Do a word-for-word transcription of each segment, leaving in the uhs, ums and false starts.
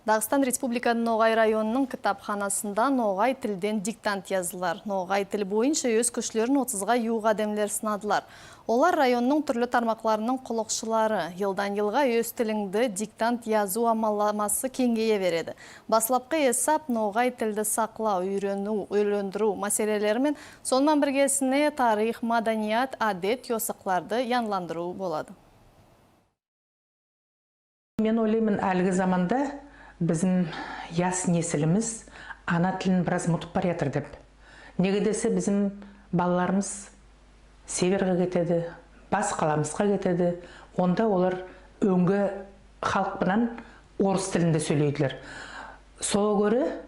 Дагыстан Республикадынъ Ногай районынынъ китапханасында ногай тилден диктант яздылар. Ногай тил бойынша оьз куьшлерин отызга ювык аьдемлер сынадылар. Олар районнынъ туьрли тармакларынынъ куллыкшылары. Йылдан-йылга оьз тилинъде диктант язув амалламасы кенъейе береди. Баслапкы эсап ногай тилди саклав, уьйренуьв, оьрлендируьв маьселелери мен, соны ман биргесине тарих, маданият, аьдет-йосыкларды янландырув болады. Мен ойлайман, аьлиги заманда бизим яс несилимиз ана тилин бираз мутып бараятыр деп. Неге десе, бизим балаларымыз северге кетеди, бас каламызга кетеди. Онда олар оьнге халк пынан орыс тилинде соьйлейдилер. Сога коьре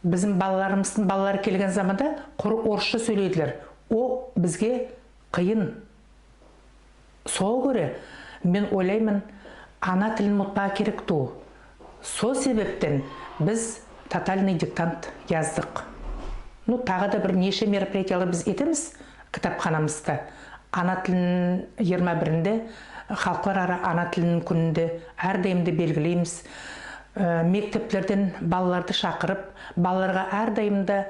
бизим балаларымыздынъ балалары келген заманда куры орысша соьйлейдилер. О бизге кыйын. Сога коьре мен ойлайман, ана тилин мутпага керек тувыл. Сол себептен биз тотальный диктант яздык. Ну, тагы да бир неше мероприятиелер биз этемиз китапханамызда. Ана тилин йырма биринде, халклар ара ана тилининъ куьнинде аьр дайым да белгилеймиз. Э, мектеплерден балаларды шакырып, балаларга аьр дайым да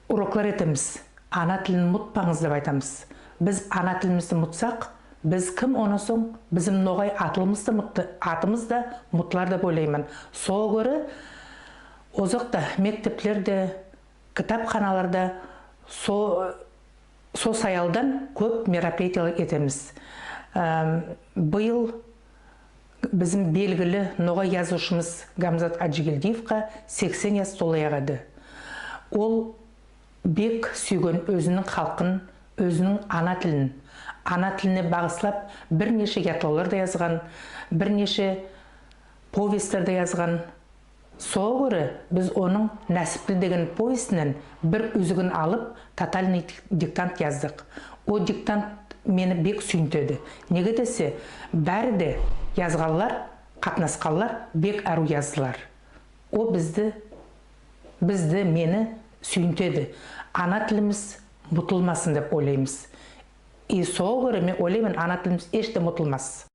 уроклар этемиз. Ана тилин мутпанъыз деп айтамыз. Биз ана тилимизди мутсак, биз ким, оннан сонъ бизим ногай атылымыз да мутты, атымыз да мутылар деп ойлайман. Сога коьре озакта мектеплерде, китапханаларда со-, со саялдан коьп мероприятиелер этемиз. Эм, быйыл бизим белгили ногай язувшымыз Гамзат Аджигельдиевке сексен яс толаяк эди. Ол бек суьйген оьзининъ халкын, оьзининъ ана тилин, ана тилине багыслап бир неше ятлавлар да язган, бир неше повестьлер де язган. Сога коьре биз онынъ «Насипли» деген повестиннен бир уьзигин алып, тотальный дик-, диктант яздык. О диктант мени бек суьйинтеди. Неге десе, баьри де язганлар, катнасканлар бек аьруьв яздылар. О бизди, бизди, мени суьйинтеди. Ана тилимиз мутылмасын деп ойлаймыз. И сога коьре мен ойлайман, ана тилимиз эш те мутылмас.